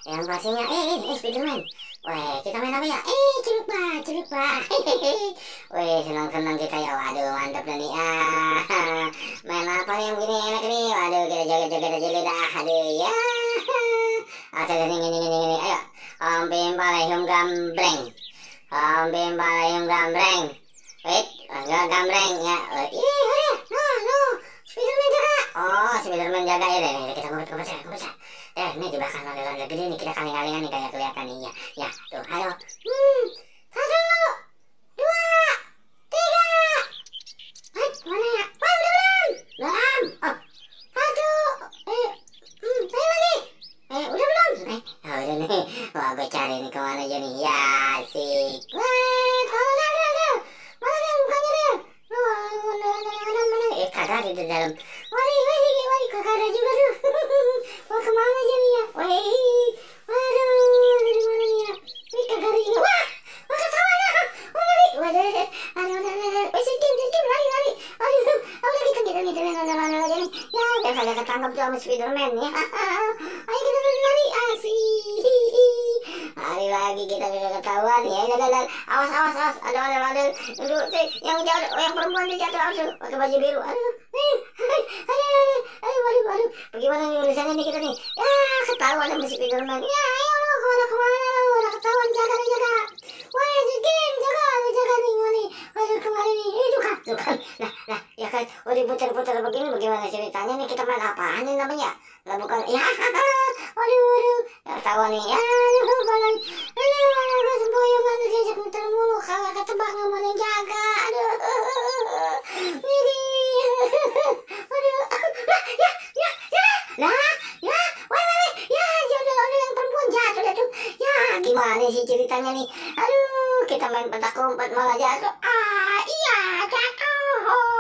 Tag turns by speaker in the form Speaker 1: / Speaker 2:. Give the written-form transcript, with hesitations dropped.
Speaker 1: yang pastinya Spiderman. Weh, kita main apa ya? Celuk pak. Weh, senang-senang kita ya. Waduh, mantap dah nih. Main apa nih yang begini enak nih? Waduh, kita joget-joget aja dulu dah. Aduh, ya. Ada ini. Ayo. Om Palayum gambreng. Om Palayum gambreng. Wait, enggak gambreng ya. No. Spiderman jaga. Oh, Spiderman jaga ya deh. Kita ngumpet. Ini di belakang ada gede nih, kita kaling-kalingan nih kayak kelihatan nih ya. Ya, tuh, ayo. 1, 2, 3. Mana ya? Wah, belum. Oh, 1. Saya lagi. Udah belum? Udah nih. Wah, gue cari nih kemana aja nih. Ya, asik. Wah, kalau ada. Mana dia mukanya dia? Mana? Kagak di dalam. Wadi, kagak ada juga tuh. Wah, kemana aja nih ya? Waduh, dari mana nih ya? Wih, kagak ada juga. Wah, ketawa ya. Waduh. Wih, diam, lari. Aduh, udah kita lari aja nih. Ya, biar kagak ketangkap tuh sama Spiderman ya. Ayo kita lari, asik. Lari lagi kita kagak ketahuan ya. Awas. Ada. Yang jatuh, yang perempuan dia jatuh. Pakai baju biru. Aduh. Waduh. Bagaimana nih urusannya nih kita nih? Ya, ketahuan sama Spiderman. Ya, ayo lo, kemana lo? Udah ketahuan, jaga. Wah, Jim, jaga nih, nih. Waduh, kemana nih? Tuh kan. Nah, ya kan. Udah putar begini, bagaimana ceritanya nih? Kita main apaan nih namanya? Lah bukan, ya. Waduh. Ya, ketahuan nih. Ya, balon. Aduh, sempoyongan diajak muter mulu. Kagak ketebak nggak mau jaga. Aduh. Wih. Waduh. Ya, yang perempuan jatuh dah tuh. Ya, gimana sih ceritanya nih? Aduh, kita main petak umpet malah jatuh. Iya, jatuh.